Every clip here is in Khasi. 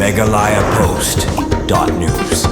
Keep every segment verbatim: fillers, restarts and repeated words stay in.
Meghalaya Post dot news.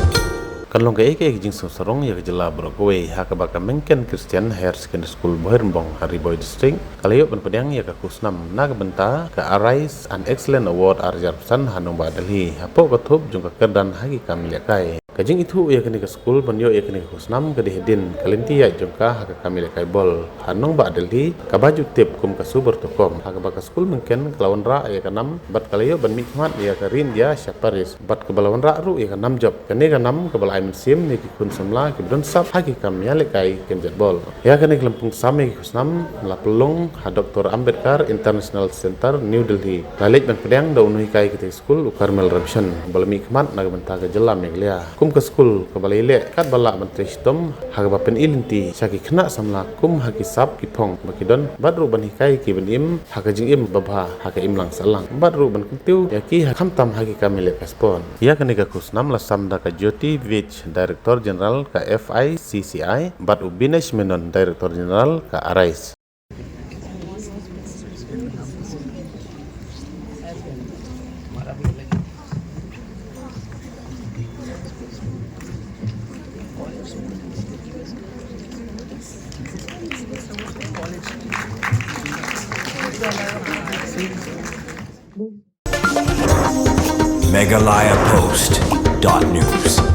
Kan long kaei kaei ka jingsngewsarong ïa ka jylla baroh kawei ha kaba ka Mengken Christian Higher Secondary School Bhoirymbong ha Ri Bhoi District ka la ïoh ban pdiang ïa ka khusnam na ka bynta ka Arise and Excellence Award ar hajar arphew san ha nongbah Delhi hapoh ka thup jong ka kyrdan ha ki kam lehkai. Ka jingithuh ïa kane ka skul ban ïoh ïa kane ka khusnam ka dei hadien ka lynti ïaid jong ka ha ka kam lehkai bol ha nongbah Delhi kaba ju tip kum ka Super Tokom, ha kaba ka skul Mengken ka la wanrah ïa ka nam bad ka la ïoh ban mihkhmat ïa ka ri India sha Paris bad kaba la wanrah ruh ïa ka nam jop. Kane ka nam kaba la ai mynsiem ïa ki khun samla kiba don sap ha ki kam ïalehkai kynjat bol. Ïa kane ka lympung sam ïa ki khusnam la pynlong ha Doctor Ambedkar International Centre, New Delhi. La leit ban pdiang da u nonghikai katei ka skul, u Karmel Ramshawn, ba la mihkhmat na ka bynta ka jylla Meghalaya. Kum ka skul kaba la ïaleh katba lah ban trei shitom ha kaba pyni lynti sha ki khynnah samla kum ha ki sap ki phong ba ki don bad ruh ban hikai ki ban im ha ka jingim babha ha ka imlang sahlang bad ruh ban kyntiew ïa ki ha khamtam ha ki kam ïalehkai sport. Ïa kane ka khusnam la sam da ka Jyoti Vij, Director General ka F I C C I, bad u Binesh Menon, Director General ka Arise. Meghalaya Post dot news.